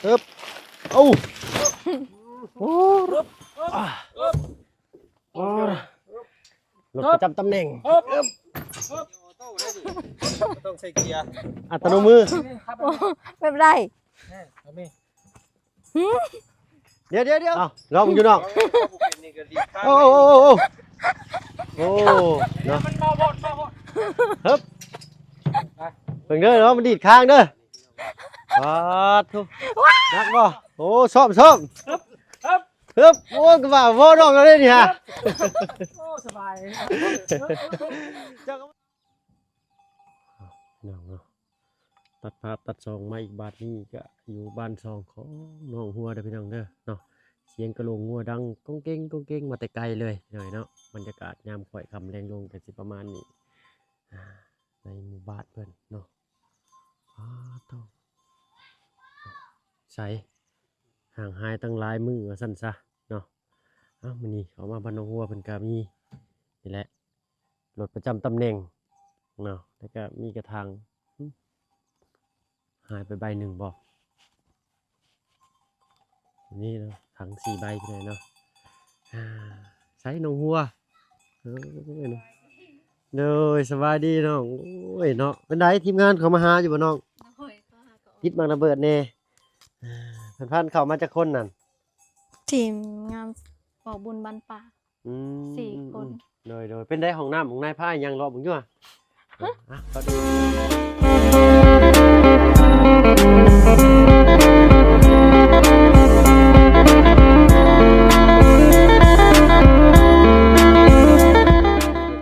ເອີບ ເອົ້າ ໂອ້ ໂອ້ ລົດປະຈຳຕຳແໜ່ງ ເອີບ ບໍ່ຕ້ອງໃສ່ເກຍ ອັດຕະໂນມື ໂອ້ ແບບໃດ? ແນ່ ເອົາແມ່ ຫື ດຽວໆໆ ເອົ້າ ລອງຢູ່ນອກ ໂອ້ ໂອ້ ໂອ້ ໂອ້ ໂອ້ ເນາະ ມັນເບົາໂພດ ເບົາໂພດ ເຮີບ ເບິ່ງເດີເນາະ ມັນດີດຄາງເດີ ປາດໂທ້ ໜັກບໍ່? ໂອ້ ຊ້ອມ ຊ້ອມ ເຮີບ ເຮີບ ເຮີບ ໂອ້ ກະວ່າບໍ່ນອກແລ້ວເດ້ນີ້ຫາ ໂອ້ ສະບາຍ ເຈົ້າກະ ພີ່ນ້ອງເນາະ ຕັດພາບຕັດຊ່ອງມາອີກ ບາດນີ້ກະຢູ່ບ້ານຊ່ອງຂອງນ້ອງຫົວເດີພີ່ນ້ອງເດີເນາະ ສຽງກະໂຫຼງງົວດັງກ້ອງເກັງກ້ອງເກັງມາແຕ່ໄກເລີຍພີ່ນ້ອງເນາະ ບັນຍາກາດຍາມຄ້ອຍຄ່ຳແລງລົງກະຊິປະມານນີ້ ອ່າ ໃນໝູ່ບ້ານເພິ່ນເນາະ ປາດໂທ້ ໃສ ຫ່າງຫາຍຕັ້ງຫຼາຍມື້ວ່າຊັ້ນຊະເນາະ ເອົ້າ ມື້ນີ້ເຂົ້າມາບ້ານນ້ອງຫົວເພິ່ນກະມີນີ້ແຫຼະ ລົດປະຈຳຕຳແໜ່ງເນາະ ແລ້ວກະມີກະຖາງ ຫາຍໄປໃບໜຶ່ງບໍ່? ນີ້ເນາະ ຖັງສີ່ໃບພີ່ນ້ອງເນາະ ອ່າ ໃສນ້ອງຫົວ ເອີ ໂດຍ ສະບາຍດີນ້ອງ ໂອ້ຍເນາະ ເປັນໃດ ທີມງານເຂົາມາຫາຢູ່ບໍ່ນ້ອງ? ໂດຍ ເຂົາຫາກໍ ຕິດໝາກລະເບີດແດ່ ອ່າ ເພິ່ນພາເຂົ້າມາຈັກຄົນນັ້ນ? ທີມງານເວົ້າບຸນບ້ານປ່າ ອືມ ສີ່ຄົນ ໂດຍ ໂດຍ ເປັນໃດຫ້ອງນ້ຳຫ້ອງໃນ ພາຫຍັງເລາະເບິ່ງຢູ່ຫວາ? ຮະ? ອ່ະ ເຂົ້າໄປ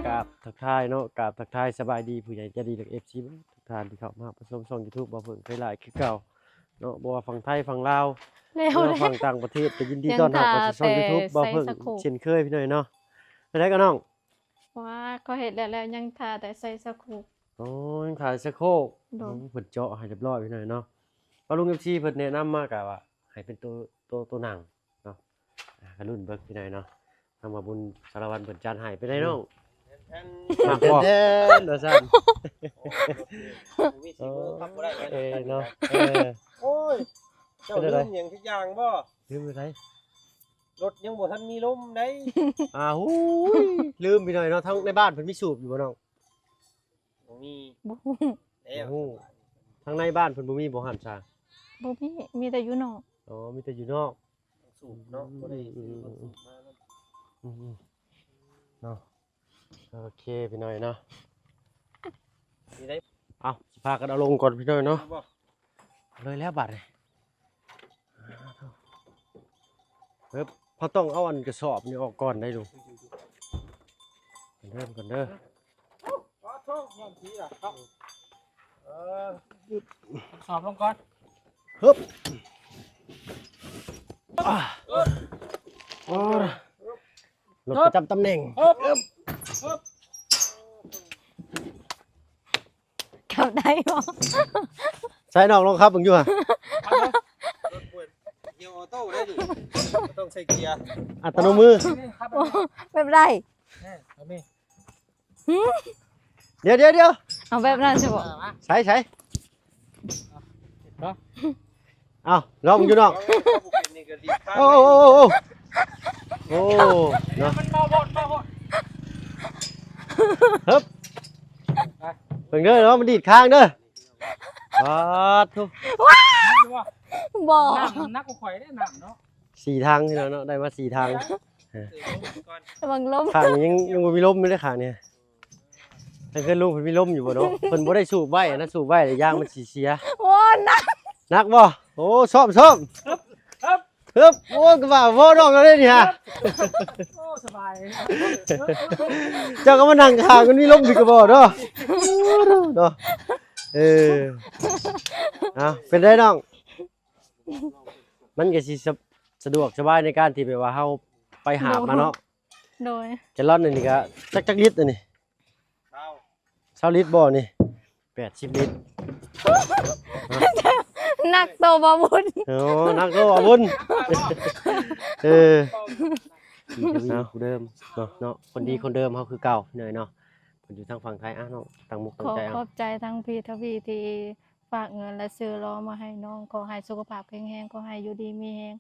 ກາບທັກທາຍເນາະ ກາບທັກທາຍສະບາຍດີຜູ້ໃຫຍ່ໃຈດີ ແລະ ເອັຟຊີ ທຸກທ່ານທີ່ເຂົ້າມາຮັບຊົມຊ່ອງຢູທູບ ບໍ່ເພິ່ງ ເຄີຍຫຼາຍຄືເກົ່າ ເນາະ ບໍ່ວ່າຝັ່ງໄທຝັ່ງລາວ ແລ້ວ ຫຼືວ່າຝັ່ງຕ່າງປະເທດ ກະຍິນດີຕ້ອນຮັບເຂົ້າສູ່ຊ່ອງຢູທູບ ບໍ່ເພິ່ງ ເຊັ່ນເຄີຍພີ່ນ້ອງເນາະ ເຮັດໄດ້ກະນ້ອງ ວ່າເຂົາເຮັດແລ້ວ ແລ້ວຍັງຖ້າແຕ່ໃສ່ສະໂຄກ ໂອ້ ຍັງຖ້າສະໂຄກ ໂດຍ ໂອ້ ເພິ່ນເຈາະໃຫ້ຮຽບຮ້ອຍພີ່ນ້ອງເນາະ ວ່າລຸງເອັຟຊີເພິ່ນແນະນຳມາກະວ່າໃຫ້ເປັນໂຕ ໂຕ ໂຕໜັງເນາະ ອ່າ ກະລຸ້ນເບິ່ງພີ່ນ້ອງເນາະ ທາງບ່າວບຸນສາລະວັນເພິ່ນຈັດໃຫ້ ເປັນໃດນ້ອງ? ແທນ ມັກບໍ່? ແທນ ວ່າຊັ້ນ ໂອ້ຍ ມີສີມື ໂອ້ ພັບບໍ່ໄດ້ ເອີ ເນາະ ເອີ ໂອ້ຍ ເຈົ້າລືມຫຍັງຈັກຢ່າງບໍ່? ລືມຢູ່ໃສ? ລົດຍັງບໍ່ທັນມີລົມໃດ໋ ອ້າວ ໂອ້ຍ ລືມພີ່ນ້ອງເນາະ ທາງໃນບ້ານເພິ່ນມີສູບຢູ່ບໍ່ນ້ອງ? ບໍ່ມີ ບໍ່ຮູ້ ແລ້ວ ບໍ່ຮູ້ ທາງໃນບ້ານເພິ່ນບໍ່ມີບໍ່ຮ້ານຊາ? ບໍ່ມີ ມີແຕ່ຢູ່ນອກ ອໍ ມີແຕ່ຢູ່ນອກ ສູບເນາະ ອືມ ບໍ່ໄດ້ຊື້ ອືມ ມາເນາະ ອືມ ເນາະ ໂອເຄພີ່ນ້ອງເນາະ ມີໄດ້ ເອົ້າ ຊິພາກັນເອົາລົງກ່ອນພີ່ນ້ອງເນາະ ເອົາບໍ່? ເລີຍແລ້ວບາດນີ້ ເອີບ ເຮົາຕ້ອງເອົາອັນກະສອບນີ້ອອກກ່ອນໄດ໋ລູກ ກ່ອນເດີ ກ່ອນເດີ ເອີ ກະສອບລົງກ່ອນ ຮຶບ ອ່າ ລົດປະຈຳຕຳແໜ່ງ ຮຶບ ຮຶບ ຂັບໄດ້ບໍ່? ໃສ່ນ້ອງລອງຂັບເບິ່ງຢູ່ຫະ ຮຽວອໍໂຕ້ໄດ້ນີ້ ບໍ່ຕ້ອງໃສ່ເກຍ ອັດຕະໂນມື ໂອ້ ແບບໃດ? ແນ່ ເອົາແມ່ ຫື ດຽວໆໆ ເອົາແບບນັ້ນຊິບໍ່? ໃສ່ ໃສ່ ເອົາ ລອງຢູ່ນ້ອງ ໂອ້ ໂອ້ ໂອ້ ໂອ້ ໂອ້ ເນາະ ຮຶບ ເບິ່ງເດີເນາະ ມັນດີດຄາງເດີ ປາດໂທ້ ບໍ່ ນ້ຳໜັກກວ່າຂ້ອຍເດ້ ນ້ຳເນາະ ສີ່ຖັງພີ່ນ້ອງເນາະ ໄດ້ມາສີ່ຖັງ ລະວັງລົມ ຂ້າງນີ້ຍັງ ຍັງບໍ່ມີລົມຢູ່ເດ້ ຂ້າງນີ້ ທາງເຮືອນລຸງເພິ່ນມີລົມຢູ່ບໍ່ເນາະ? ເພິ່ນບໍ່ໄດ້ສູບໄວ້ນະ ສູບໄວ້ແລ້ວຢາງມັນຊິເສຍ ໂອ້ ໜັກ ໜັກບໍ່? ໂອ້ ຊ້ອມ ຊ້ອມ ຮຶບ ຮຶບ ຮຶບ ໂອ້ ກະວ່າບໍ່ນອກແລ້ວເດ້ນີ້ຫາ ໂອ້ ສະບາຍ ເຈົ້າກະມານັ່ງຂ້າງມັນມີລົມອີກກະບໍ່ເນາະ ເນາະ ເອີ ເອົາ ເປັນໃດນ້ອງ? ມັນກະຊິສະ ສະດວກສະບາຍໃນການທີ່ແບບວ່າເຮົາໄປຫາບມາເນາະ ໂດຍ ແກລອນອັນນີ້ກະຈັກ ຈັກລິດອັນນີ້? ຊາວ ຊາວລິດບໍ່ນີ້? ແປດສິບລິດ ໜັກໂຕບໍ່ບຸນ ໂອ້ ໜັກໂຕບໍ່ບຸນ ເອີ ເນາະ ຄົນດີຄົນເດີມເຮົາຄືເກົ່າເນາະ ເນາະ ເພິ່ນຢູ່ທາງຝັ່ງໄທ ອ່ະ ເນາະ ຕັ້ງມຸກຕັ້ງໃຈ ຂໍຂອບໃຈທາງພີ່ທະວີທີ່ ຝາກເງິນ ແລະ ຊື້ລໍ້ມາໃຫ້ນ້ອງ. ຂໍໃຫ້ສຸຂະພາບແຂງແຮງ, ຂໍໃຫ້ຢູ່ດີມີແຮງ,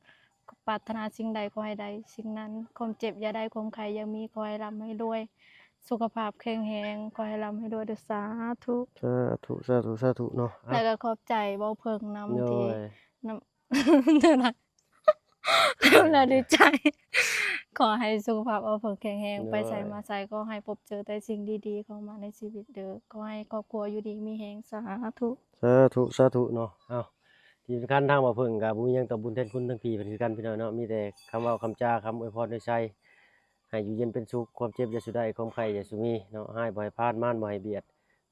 ປາດຖະໜາສິ່ງໃດຂໍໃຫ້ໄດ້ສິ່ງນັ້ນ, ຄວາມເຈັບຢ່າໄດ້, ຄວາມໄຂ້ຢ່າມີ, ຂໍໃຫ້ລ່ຳໃຫ້ລວຍ, ສຸຂະພາບແຂງແຮງ, ຂໍໃຫ້ລ່ຳໃຫ້ລວຍເດີ້. ສາທຸ ສາທຸ ສາທຸ ສາທຸເນາະ. ແລ້ວກໍຂອບໃຈເວົ້າເພິ່ງນຳ ໂດຍ ທີ່ ນຳ ເດີນທາງ ແລ້ວດີໃຈ. ຂໍໃຫ້ສຸຂະພາບເອົາເພິ່ງແຂງແຮງ, ໂດຍ ໄປໃສມາໃສ ຂໍໃຫ້ພົບເຈີແຕ່ສິ່ງດີໆເຂົ້າມາໃນຊີວິດເດີ້. ຂໍໃຫ້ຄອບຄົວຢູ່ດີມີແຮງ. ສາທຸ ສາທຸ ສາທຸເນາະ. ເອົ້າ ທີ່ສຳຄັນທາງບ່າວເພິ່ງກໍບໍ່ມີຫຍັງຕອບບຸນແທນຄຸນທັງພີ່ເພິ່ນຄືກັນ ພີ່ນ້ອງເນາະ. ມີແຕ່ຄຳເວົ້າຄຳຈາ ຄຳອວຍພອນໂດຍໃສ ໃຫ້ຢູ່ເຢັນເປັນສຸກ, ຄວາມເຈັບຢ່າສູ່ໄດ້, ຄວາມໄຂ້ຢ່າສູ່ມີເນາະ. ຮ້າຍບໍ່ໃຫ້ຜ່ານ, ມານບໍ່ໃຫ້ບຽດ,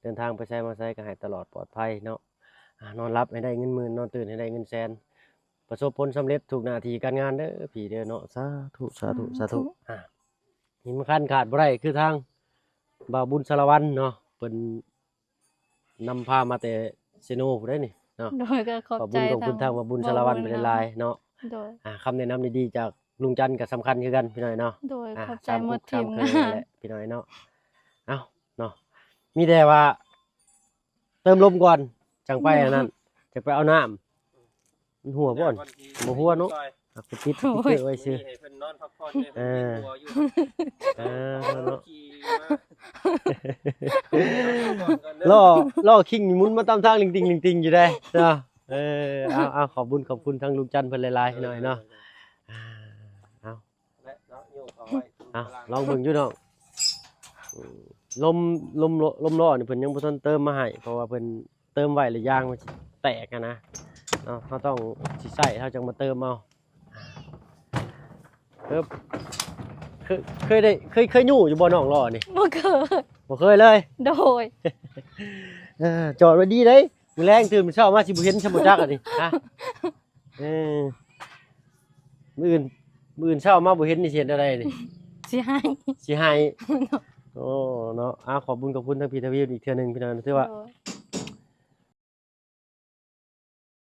ເດີນທາງໄປໃສມາໃສກໍໃຫ້ຕະຫຼອດປອດໄພເນາະ. ອ່າ ນອນຫຼັບໃຫ້ໄດ້ເງິນໝື່ນ, ນອນຕື່ນໃຫ້ໄດ້ເງິນແສນ, ປະສົບຜົນສຳເລັດທຸກໜ້າທີ່ການງານເດີ້ ພີ່ເດີ້ເນາະ. ສາທຸ ສາທຸ ສາທຸ ສາທຸ. ອ່າ ທີ່ສຳຄັນຂາດບໍ່ໄດ້ຄືທາງບ່າວບຸນສາລະວັນເນາະ, ເພິ່ນນຳພາມາແຕ່ເຊໂນພຸ້ນເດ້ນີ້ເນາະ. ໂດຍ ກໍຂອບ ຂອບ ໃຈ ຂອບຄຸນທາງ ທາງບ່າວບຸນສາລະວັນເພິ່ນຫຼາຍໆເນາະ. ໂດຍ ອ່າ ຄຳແນະນຳດີໆຈາກລຸງຈັນກໍສຳຄັນຄືກັນ ພີ່ນ້ອງເນາະ. ໂດຍ ອ່າ ຂອບໃຈໝົດທີມງານ ສາມຄົນສາມເຄິ່ງແຫຼະ ພີ່ນ້ອງເນາະ. ເອົ້າ ເນາະ ມີແຕ່ວ່າເຕີມລົມກ່ອນ ຈັ່ງໄປອັນນັ້ນ ຈັ່ງໄປເອົານ້ຳ. ມັນຮົ່ວບໍ່? ບໍ່ຮົ່ວເນາະ. ອາດຈະຕິດສະຕິກເກີໄວ້ຊື່ ໃຫ້ເພິ່ນນອນພັກຜ່ອນ ເອີ ເອີ ເນາະ ຂີ່ມາ ລໍ້ ລໍ້ຄິງນີ້ໝຸນມາຕາມທາງລິງຕິງລິງຕິງຢູ່ເດ້ເນາະ. ເອີ ເອົາ ເອົາ ຂອບບຸນຂອບຄຸນທາງລຸງຈັນເພິ່ນຫຼາຍໆ ເອີ ໜ້ອຍເນາະ. ເອີ ເອົາ ແລະເນາະ ໂຍກເອົາໄວ້ ເອົາ ລອງເບິ່ງຢູ່ເນາະ. ອືມ ລົມ ລົມ ລົມລໍ້ນີ້ເພິ່ນຍັງບໍ່ທັນເຕີມມາໃຫ້ ເພາະວ່າເພິ່ນເຕີມໄວ້ແລ້ວຢາງມັນຊິແຕກຫັ້ນນະເນາະ. ເຮົາຕ້ອງຊິໃຊ້ ເຮົາຈັ່ງມາເຕີມເອົາ. ເອີ ເຄີຍ ເຄີຍໄດ້ ເຄີຍ ເຄີຍຍູ້ຢູ່ບໍ່ນ້ອງລໍ້ນີ້? ບໍ່ເຄີຍ ບໍ່ເຄີຍເລີຍ. ໂດຍ ເອີ ຈອດໄວ້ດີເດ້. ມື້ແລງຕື່ນເຊົ້າມາຊິບໍ່ເຫັນ ຊິບໍ່ຈັກອັນນີ້ ຮະ. ເອີ ມື້ອື່ນ ມື້ອື່ນເຊົ້າມາບໍ່ເຫັນນີ້ຊິເຮັດແນວໃດນີ້? ຊິໃຫ້ ຊິໃຫ້. ໂອ້ ເນາະ ອ່າ ຂອບບຸນຂອບຄຸນທາງພີ່ທະວີອີກເທື່ອໜຶ່ງ ພີ່ນ້ອງ ຖືວ່າ ໂດຍ